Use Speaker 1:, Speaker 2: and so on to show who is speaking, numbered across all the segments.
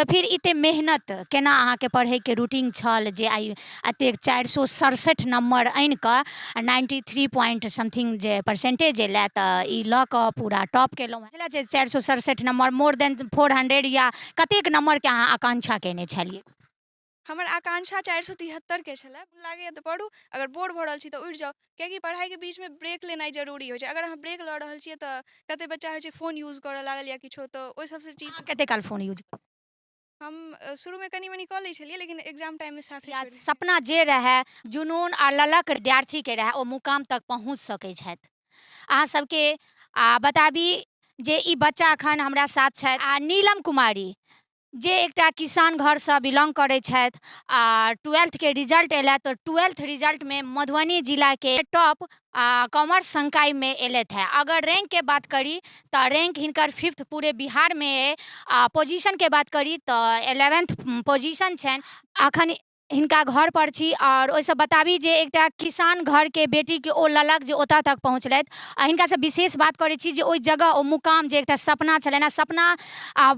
Speaker 1: तऽ फेर एतेक मेहनत केना अहाँके पढ़ैके रूटीन छल जे आइ एतेक 467 नम्बर आनिकऽ आओर 93 पॉइन्ट समथिंग जे परसेन्टेज एलै, तऽ ई लऽ कऽ पूरा टॉप केलहुँ छलै जे 467 नम्बर, मोर देन 400, या कतेक नम्बरके अहाँ आकांक्षा केने छलियै?
Speaker 2: हमर आकांक्षा 473के छलै। लागैए तऽ पढ़ू, अगर बोर भऽ रहल छी तऽ उठि जाउ, कियाकि पढ़ाइके बीचमे ब्रेक लेनाइ जरूरी होइ छै। अगर अहाँ ब्रेक लऽ रहल छियै तऽ कतेक बच्चा होइ छै फोन यूज करऽ लागल या किछो, तऽ ओहि सबसँ चीज।
Speaker 1: अहाँ कतेक काल फोन यूज?
Speaker 2: हम शुरूमे कनि मनि कऽ लै छलियै, लेकिन एग्जाम टाइममे साफे
Speaker 1: या
Speaker 2: छोड़ि देलियै।
Speaker 1: सपना जे रहए, जुनून आ ललक विद्यार्थीके रहए, ओ मुकाम तक पहुँच सकै छथि। अहाँ सबके आ बताबी जे ई बच्चा एखन हमरा साथ छथि आ नीलम कुमारी, जे एकटा किसान घरसँ बिलोंग करै छथि आ ट्वेल्थके रिजल्ट एलै तऽ ट्वेल्थ रिजल्टमे मधुबनी जिलाके टॉप कॉमर्स संकायमे एलथि हेँ। अगर रैंकके बात करी तऽ रैंक हिनकर फिफ्थ पूरे बिहारमे अइ आ पोजिशनके बात करी तऽ 11th position छनि। अखन हिनका घर पर छी आओर ओहिसँ बताबी जे एकटा किसान घरके बेटीके ओ ललक जे ओतऽ तक पहुँचलथि आ हिनकासँ विशेष बात करै छी जे ओहि जगह, ओ मुकाम जे एकटा सपना छलनि। आ सपना आ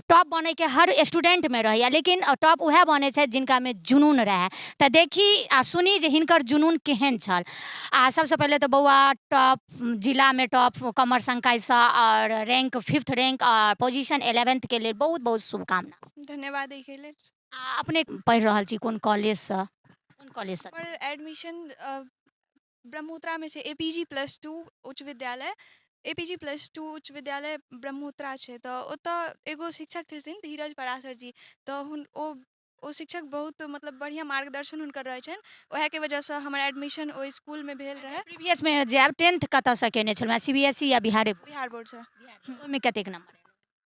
Speaker 1: टॉप बनैके हर स्टूडेंटमे रहैए, लेकिन टॉप उएह बनै छथि जिनकामे जुनून रहए। तऽ देखी आ सुनी जे हिनकर जुनून केहन छल। आ सबसँ पहिले तऽ बौआ, टॉप जिलामे टॉप कॉमर्स संकायसँ आओर रैंक फिफ्थ रैंक आओर पोजिशन 11thके लेल बहुत बहुत शुभकामना।
Speaker 2: धन्यवाद एहिके लेल।
Speaker 1: आ अपने पढ़ि रहल छी कोन कॉलेजसँ, कोन कॉलेजसँ?
Speaker 2: हमर एडमिशन ब्रह्मोत्तरामे छै, ए पी जी प्लस 2 उच्च विद्यालय, ए पी जी प्लस 2 उच्च विद्यालय ब्रह्मोत्तरा छै। तऽ ओतऽ एगो शिक्षक छथिन धीरज पराशर जी, तऽ ओ शिक्षक बहुत मतलब बढ़िआँ मार्गदर्शन हुनकर रहै छनि। उएहके वजहसँ हमर एडमिशन ओहि इसकुलमे भेल रहै।
Speaker 1: प्रीवियसमे जायब, टेंथ कतऽसँ केने छलहुँ? सी बी एस ई या बिहारे?
Speaker 2: बिहार बोर्डसँ।
Speaker 1: ओहिमे कतेक नम्बर?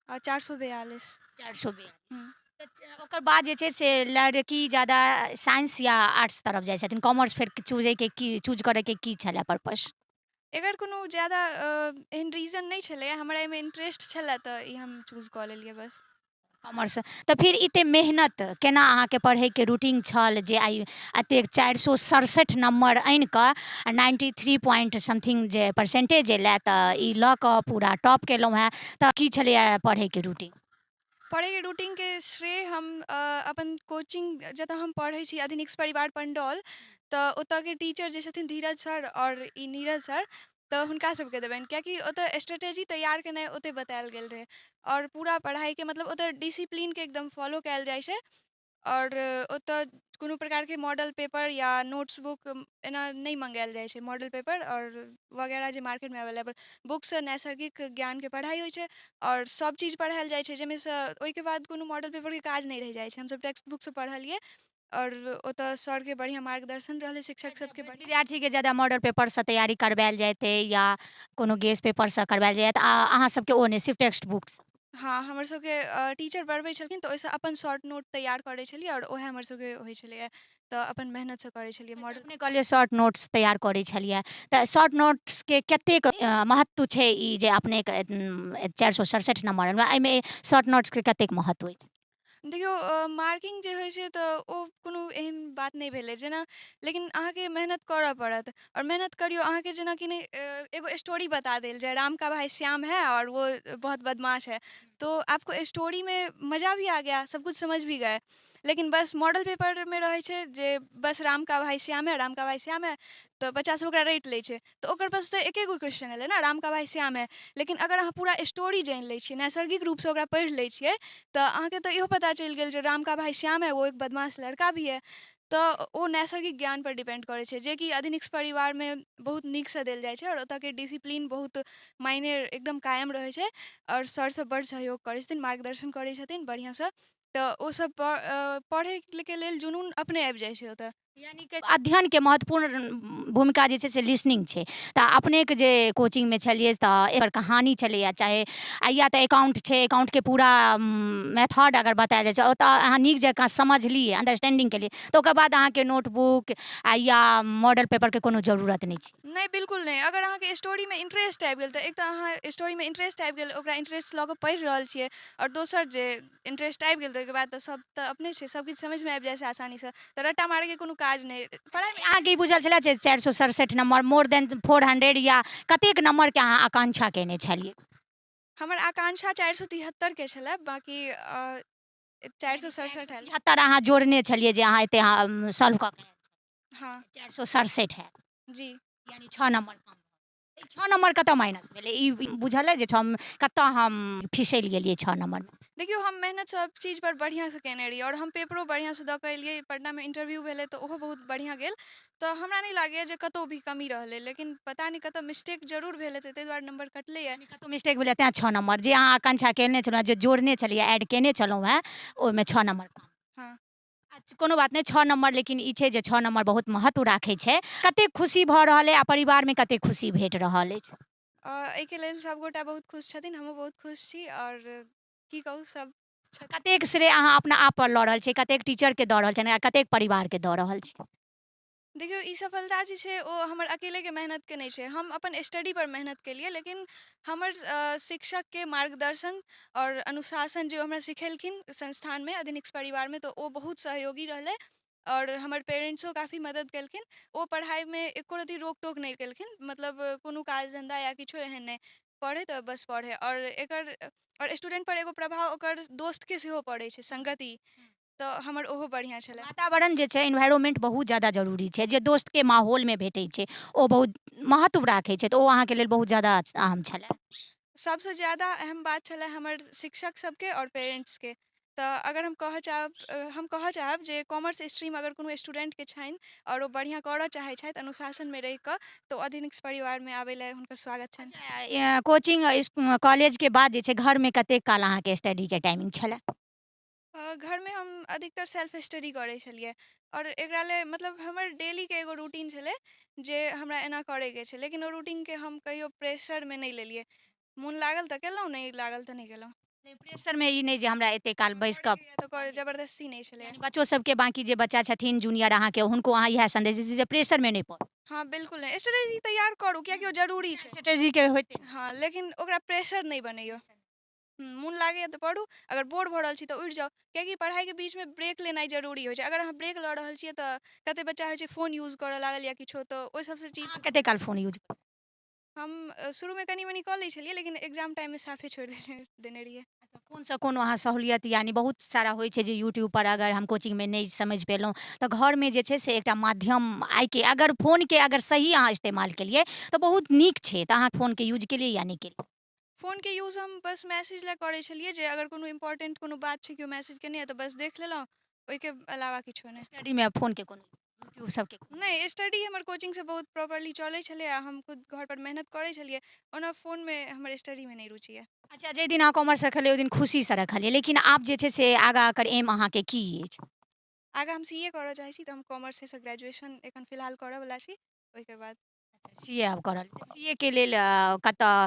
Speaker 2: 442।
Speaker 1: 442। ओकर बाद जे छै से लड़की ज्यादा साइंस या आर्ट्स तरफ जाइ छथिन, कॉमर्स फेर चूजैके की, चूज करैके की छलै पर्पस?
Speaker 2: एकर कोनो ज्यादा एहन रीजन नहि छलैए। हमरा एहिमे इंटरेस्ट छलए तऽ ई हम चूज कऽ लेलियै बस।
Speaker 1: कॉमर्स। तऽ फेर एतेक मेहनत केना अहाँके पढ़ैके रूटीन छल जे आइ एतेक 467 नम्बर आनिकऽ आ 93 पॉइन्ट समथिंग जे परसेन्टेज एलै, तऽ ई लऽ कऽ पूरा टॉप केलहुँ हेँ, तऽ की छलैए पढ़ैके रूटीन?
Speaker 2: पढ़ैके रूटीनके श्रेय हम अपन कोचिंग, जतऽ हम पढ़ै छी, अधिनिक्स परिवार पंडौल, तऽ ओतऽके टीचर जे छथिन धीरज सर आओर ई नीरज सर, तऽ हुनका सबके देबनि, कियाकि ओतऽ स्ट्रेटेजी तैयार केनाइ ओतऽ बतायल गेल रहै आओर पूरा पढ़ाइके मतलब ओतऽ डिसिप्लीनके एकदम फॉलो कयल जाइ छै आओर ओतऽ कोनो प्रकारके मॉडल पेपर या नोट्स बुक एना नहि मंगायल जाइ छै। मॉडल पेपर आओर वगैरह जे मार्केटमे अवेलेबल बुकसँ नैसर्गिक ज्ञानके पढ़ाइ होइ छै आओर सब चीज पढ़ायल जाइ छै, जाहिमे ओहिके बाद कोनो मॉडल पेपरके काज नहि रहि जाइ छै। हमसब टेक्स्ट बुकसँ पढ़लियै आओर ओतऽ सरके बढ़िआँ मार्गदर्शन रहलै, शिक्षक सबके बढ़िआँ।
Speaker 1: विद्यार्थीके ज्यादा मॉडल पेपरसँ तैयारी करबायल जेतै या कोनो गेस पेपरसँ करबायल जायत, आ अहाँ सबके ओ नहि, सिर्फ टेक्स्ट बुक्स?
Speaker 2: हँ, हमर सबके टीचर पढ़बै छलखिन तऽ ओहिसँ अपन शॉर्ट नोट तैयार करै छलियै आओर ओएह हमर सबके होइ छलैए, तऽ अपन मेहनतसँ करै छलियै मॉडल।
Speaker 1: अपने कहलियै शॉर्ट नोट्स तैयार करै छलियै, तऽ शॉर्ट नोट्सके कतेक महत्व छै? ई जे अपनेके 467 नम्बर, एहिमे शॉर्ट नोट्सके कतेक महत्व अछि?
Speaker 2: देखियौ, मार्किंग जे होइ छै तऽ ओ कोनो एहन बात नहि भेलै जेना, लेकिन अहाँके मेहनत करऽ पड़त आओर मेहनत करियौ। अहाँके जेनाकि नहि एगो स्टोरी बता देल जाय, राम का भाई श्याम है और वो बहुत बदमाश है, तो आपको स्टोरी में मज़ा भी आ गया, सब कुछ समझ भी गए। लेकिन बस मॉडल पेपरमे रहै छै जे बस राम का भाई श्याम है, राम का भाई श्याम है, तऽ बच्चा सब ओकरा रटि लै छै, तऽ ओकर पास तऽ एके गो क्वेश्चन एलै ने, राम का भाई श्याम है। लेकिन अगर अहाँ पूरा स्टोरी जानि लै छियै, नैसर्गिक रूपसँ ओकरा पढ़ि लै छियै, तऽ अहाँके तऽ इहो पता चलि गेल जे राम का भाई श्याम है, वो एक बदमाश लड़का भी है। तऽ ओ नैसर्गिक ज्ञानपर डिपेंड करै छै, जेकि अधिनिक्स परिवारमे बहुत नीकसँ देल जाइ छै आओर ओतऽके डिसिप्लीन बहुत मायने एकदम कायम रहै छै आओर सर सब बड़ सहयोग करै छथिन, मार्गदर्शन करै छथिन बढ़िआँसँ, तऽ ओ सब पढ़ैके लेल जुनून अपने आबि जाइ छै ओतऽ।
Speaker 1: यानी कि अध्ययनके महत्वपूर्ण भूमिका जे छै से लिसनिंग छै। तऽ अपनेके जे कोचिंगमे छलियै तऽ एकर कहानी छलैए, चाहे या तऽ एकाउंट छै, एकाउंटके पूरा मेथड अगर बतायल जाइ छै, ओतऽ अहाँ नीक जकाँ समझलियै, अंडरस्टैंडिंग केलियै, तऽ ओकर बाद अहाँके नोटबुक या मॉडल पेपरके कोनो जरूरत नहि छै?
Speaker 2: नहि, बिल्कुल नहि। अगर अहाँके स्टोरीमे इंटरेस्ट आबि गेल तऽ एक तऽ अहाँ स्टोरीमे इंटरेस्ट आबि गेल, ओकरा इंटरेस्ट लऽ कऽ पढ़ि रहल छियै आओर दोसर जे इंटरेस्ट आबि गेल तऽ ओहिके बाद तऽ सब तऽ अपने छै, सब किछु समझमे आबि जाइ छै आसानीसँ, तऽ रट्टा मारैके कोनो काज नहि पढ़ाइमे।
Speaker 1: अहाँके ई बुझल छलै जे 467 नम्बर, मोर देन 400, या कतेक नम्बरके अहाँ आकांक्षा केने छलियै?
Speaker 2: हमर आकांक्षा 473के छलै, बाँकी 467 आयल।
Speaker 1: 73 अहाँ जोड़ने छलियै जे अहाँ एते सॉल्व कऽ के।
Speaker 2: हँ।
Speaker 1: 467 हैत।
Speaker 2: जी।
Speaker 1: यानी 6 नम्बर कम। 6 नम्बर कतऽ माइनस भेलै, ई बुझल अइ जे 6 कतऽ हम फिसलि गेलियै 6 नम्बरमे?
Speaker 2: देखियौ, हम मेहनत सब चीज पर बढ़िआँसँ केने रहियै आओर हम पेपरो बढ़िआँसँ दऽ कऽ एलियै। पटनामे इंटरव्यू भेलै तऽ ओहो बहुत बढ़िआँ गेल, तऽ हमरा नहि लागैए जे कतहु भी कमी रहलै, लेकिन पता नहि कतऽ मिस्टेक जरूर भेल हेतै, ताहि दुआरे नम्बर कटलैए।
Speaker 1: कतहु मिस्टेक भेलै तैँ 6 नम्बर जे अहाँ आकांक्षा केने छलहुँ, जे जोड़ने छलियै, ऐड केने छलहुँ हेँ, ओहिमे 6 नम्बर कम।
Speaker 2: हँ।
Speaker 1: अच्छा, कोनो बात नहि, 6 नम्बर, लेकिन ई छै जे 6 नम्बर बहुत महत्व राखै छै। कतेक खुशी भऽ रहल अइ आ परिवारमे कतेक खुशी भेट रहल अछि?
Speaker 2: एहिके लेल सभगोटा बहुत खुश छथिन, हमहूँ बहुत खुश छी आओर की कहू सब।
Speaker 1: कतेक श्रेय अहाँ अपना आप पर लऽ रहल छियै, कतेक टीचरके दऽ रहल छियनि आ कतेक परिवारके दऽ रहल छी?
Speaker 2: देखियौ, ई सफलता जे छै ओ हमर अकेलेके मेहनतके नहि छै। हम अपन स्टडी पर मेहनत केलियै, लेकिन हमर शिक्षकके मार्गदर्शन आओर अनुशासन जे हमरा सिखेलखिन संस्थानमे आधुनिक परिवारमे, तऽ ओ बहुत सहयोगी रहलै आओर हमर पेरेंट्सो काफी मदद केलखिन। ओ पढ़ाइमे एको रत्ती रोक टोक नहि केलखिन, मतलब कोनो काज धन्धा या किछो एहन नहि, पढ़ै तऽ बस पढ़ै। आओर एकर आओर स्टूडेंट पर एगो प्रभाव ओकर दोस्तके सेहो पड़ै छै, संगति, तऽ हमर ओहो बढ़िआँ छलै।
Speaker 1: वातावरण जे छै, इन्वायरमेंट बहुत ज्यादा जरूरी छै, जे दोस्तके माहौलमे भेटै छै ओ बहुत महत्व राखै छै, तऽ ओ अहाँके लेल बहुत ज्यादा अहम छलै।
Speaker 2: सबसँ ज्यादा अहम बात छलै हमर शिक्षक सबके आओर पेरेंट्सके। तऽ अगर हम कहऽ चाहब जे कॉमर्स स्ट्रीम अगर कोनो स्टूडेंटके छनि आओर ओ बढ़िआँ करऽ चाहै छथि अनुशासनमे रहि कऽ, तऽ ओ आधुनिक परिवारमे आबै लए हुनकर स्वागत छनि।
Speaker 1: कोचिंग कॉलेजके बाद जे छै घरमे कतेक काल अहाँके स्टडीके टाइमिंग छलै?
Speaker 2: घरमे हम अधिकतर सेल्फ स्टडी करै छलियै आओर एकरा लेल मतलब हमर डेलीके एगो रूटीन छलै जे हमरा एना करैके छै, लेकिन ओ रूटीनके हम कहियो प्रेशरमे नहि लेलियै। मोन लागल तऽ केलहुँ, नहि लागल तऽ नहि केलहुँ।
Speaker 1: प्रेशरमे ई नहि जे हमरा एते काल बैस कऽ
Speaker 2: तऽ कर जबरदस्ती नहि छलै।
Speaker 1: बच्चो सबके, बाँकी जे बच्चा छथिन जूनियर अहाँके, हुनको अहाँ इएह सन्देश दै छी जे प्रेशरमे नहि पड़ू?
Speaker 2: हँ, बिल्कुल नहि। स्ट्रेटेजी तैयार करू, कियाकि ओ जरूरी छै।
Speaker 1: स्ट्रेटेजीके होइते।
Speaker 2: हँ, लेकिन ओकरा प्रेशर नहि बनैयौ। मोन लागैए तऽ पढ़ू, अगर बोर भऽ रहल छी तऽ उठि जाउ, कियाकि पढ़ाइके बीचमे ब्रेक लेनाइ जरूरी होइ छै। अगर अहाँ ब्रेक लऽ रहल छियै तऽ कतेक बच्चा होइ छै फोन यूज करऽ लागल या किछो, तऽ ओहि सबसँ चीज।
Speaker 1: अहाँ कतेक काल फोन यूज?
Speaker 2: हम शुरूमे कनि मनि कऽ लै छलियै, लेकिन एग्जाम टाइममे साफे छोड़ि देने रहियै।
Speaker 1: फोनसँ कोनो अहाँ सहूलियत, यानी बहुत सारा होइ छै जे यूट्यूबपर अगर हम कोचिंगमे नहि समझि पेलहुँ तऽ घरमे जे छै से एकटा माध्यम आइके अगर फोनके अगर सही अहाँ इस्तेमाल केलियै तऽ बहुत नीक छै, तऽ अहाँ फोनके यूज केलियै या नहि केलियै?
Speaker 2: फोनके यूज हम बस मैसेज लए करै छलियै, जे अगर कोनो इम्पोर्टेंट कोनो बात छै, केओ मैसेज केने तऽ बस देख लेलहुँ, ओहिके अलावा किछो नहि।
Speaker 1: स्टडीमे फोनके कोनो यूट्यूब सबके?
Speaker 2: नहि, स्टडी हमर कोचिंगसँ बहुत प्रॉपरली चलै छलै आ हम खुद घरपर मेहनत करै छलियै। ओना फोनमे हमर स्टडीमे नहि रुचि यऽ।
Speaker 1: अच्छा, जाहि दिन अहाँ कॉमर्स रखलियै ओहि दिन खुशीसँ रखलियै, लेकिन आब जे छै से आगाँ एकर एम अहाँके की अछि?
Speaker 2: आगाँ हम सीए करऽ चाहै छी, तऽ हम कॉमर्सेसँ ग्रेजुएशन एखन फिलहाल करऽवला छी, ओहिके बाद।
Speaker 1: सीए आब करल, सीए के लेल कतऽ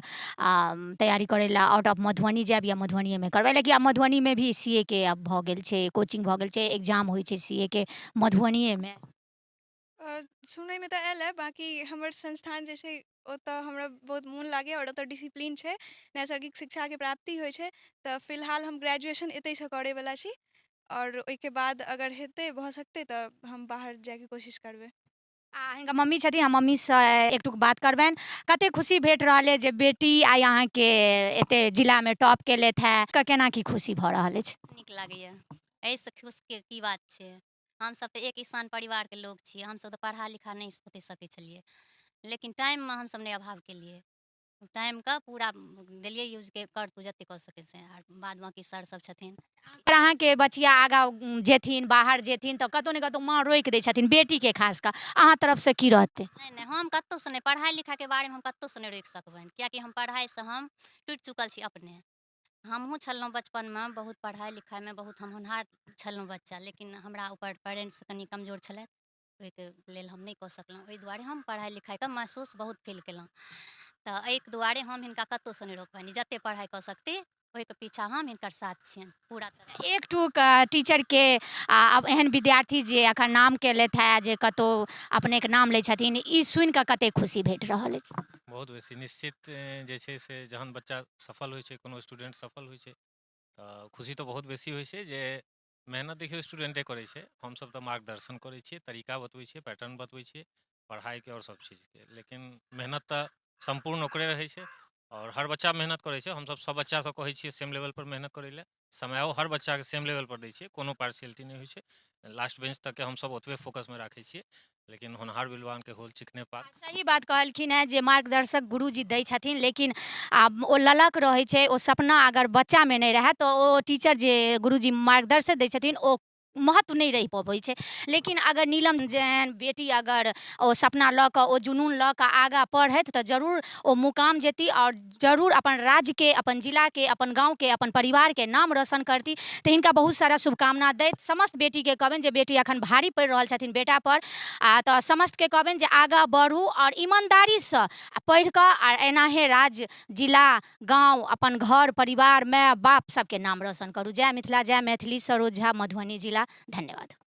Speaker 1: तैयारी करै लए आउट ऑफ मधुबनी जायब या मधुबनीएमे करबै? लेकिन आब मधुबनीमे भी सीए के आब भऽ गेल छै, कोचिंग भऽ गेल छै, एग्जाम होइ छै सीए के मधुबनीएमे।
Speaker 2: सुनैमे तऽ आयल हँ। बाँकी हमर संस्थान जे छै ओतऽ हमरा बहुत मोन लागैए आओर ओतऽ डिसिप्लीन छै, नैसर्गिक शिक्षाके प्राप्ति होइ छै, तऽ फिलहाल हम ग्रेजुएशन एतहिसँ करैवला छी आओर ओहिके बाद अगर हेतै, भऽ सकतै तऽ हम बाहर जाइके कोशिश करबै।
Speaker 1: आ हिनकर मम्मी छथिन, हम मम्मीसँ एक टुक बात करबनि। कतेक खुशी भेट रहल अछि जे बेटी आइ अहाँके एते जिलामे टॉप केलथि हेँ? केना की खुशी भऽ रहल अछि?
Speaker 3: नीक लागैए। एहिसँ खुशके की बात छै? हमसभ तऽ एक किसान परिवारके लोक छियै। हमसभ तऽ पढ़ा लिखा नहि ओतेक सकै छलियै, लेकिन टाइममे हमसभ नहि अभाव केलियै। टाइमके पूरा देलियै यूजके कर तू जतेक कऽ सकै छै। आर बाद बाँकी सर सब छथिन।
Speaker 1: अगर अहाँके बचिया आगाँ जेथिन, बाहर जेथिन, तऽ कतहु ने कतहु माँ रोकि दै छथिन बेटीके खास कऽ, अहाँ तरफसँ की रहतै?
Speaker 3: नहि नहि हम कतहुसँ नहि, पढ़ाइ लिखाइके बारेमे हम कतहुसँ नहि रोकि सकबनि, कियाकि हम पढ़ाइसँ हम टूटि चुकल छी अपने। हमहूँ छलहुँ बचपनमे बहुत पढ़ाइ लिखाइमे बहुत हम होनहार छलहुँ बच्चा, लेकिन हमरा ऊपर पेरेन्ट्स कनि कमजोर छलथि, ओहिके लेल हम नहि कऽ सकलहुँ। ओहि दुआरे हम पढ़ाइ लिखाइके महसूस बहुत फील केलहुँ, तऽ एहिके दुआरे हम हिनका कतहुसँ नहि रोकबनि। जतेक पढ़ाइ कऽ सकती, ओहिके पीछा हम हिनकर साथ छियनि पूरा तरह।
Speaker 1: एक टूक टीचरके आब एहन विद्यार्थी जे एखन नाम केलथि हेँ, जे कतहु अपनेके नाम लै छथिन, ई सुनि कऽ कतेक खुशी भेट रहल अछि?
Speaker 4: बहुत बेसी निश्चित। जे छै से जहन बच्चा सफल होइ छै, कोनो स्टूडेंट सफल होइ छै, तऽ खुशी तऽ बहुत बेसी होइ छै। जे मेहनत देखियौ स्टूडेंटे करै छै, हमसभ तऽ मार्गदर्शन करै छियै, तरीका बतबै छियै, पैटर्न बतबै छियै पढ़ाइके आओर सभ चीजके, लेकिन मेहनत तऽ सम्पूर्ण ओकरे रहै छै। आओर हर बच्चा मेहनत करै छै। हमसभ सभ बच्चासँ कहै छियै सेम लेवलपर मेहनत करै लए। समयो हर बच्चाके सेम लेवलपर दै छियै, कोनो पार्शियलिटी नहि होइ छै। लास्ट बेंच तकके हमसभ ओतबे फोकसमे राखै छियै, लेकिन होनहार विद्वानके होल चिकने पात।
Speaker 1: सही बात कहलखिन हेँ जे मार्गदर्शक गुरुजी दै छथिन, लेकिन आब ओ ललक रहै छै, ओ सपना अगर बच्चामे नहि रहए तऽ ओ टीचर जे गुरुजी मार्गदर्शन दै छथिन ओ महत्व नहि रहि पबै छै। लेकिन अगर नीलम जेहन बेटी अगर ओ सपना लऽ कऽ, ओ जुनून लऽ कऽ आगाँ पढ़थि तऽ जरूर ओ मुकाम जेती आओर जरूर अपन राज्यके, अपन जिलाके, अपन गाँवके, अपन परिवारके नाम रोशन करती। तऽ हिनका बहुत सारा शुभकामना दैत समस्त बेटीके कहबनि जे बेटी एखन भारी पड़ि रहल छथिन बेटापर, आ तऽ समस्तके कहबनि जे आगाँ बढ़ू आओर ईमानदारीसँ आ पढ़ि कऽ आ एनाहे राज्य, जिला, गाँव, अपन घर परिवार, माय बाप सबके नाम रोशन करू। जय मिथिला, जय मैथिली। सरोज झा, मधुबनी जिला। धन्यवाद।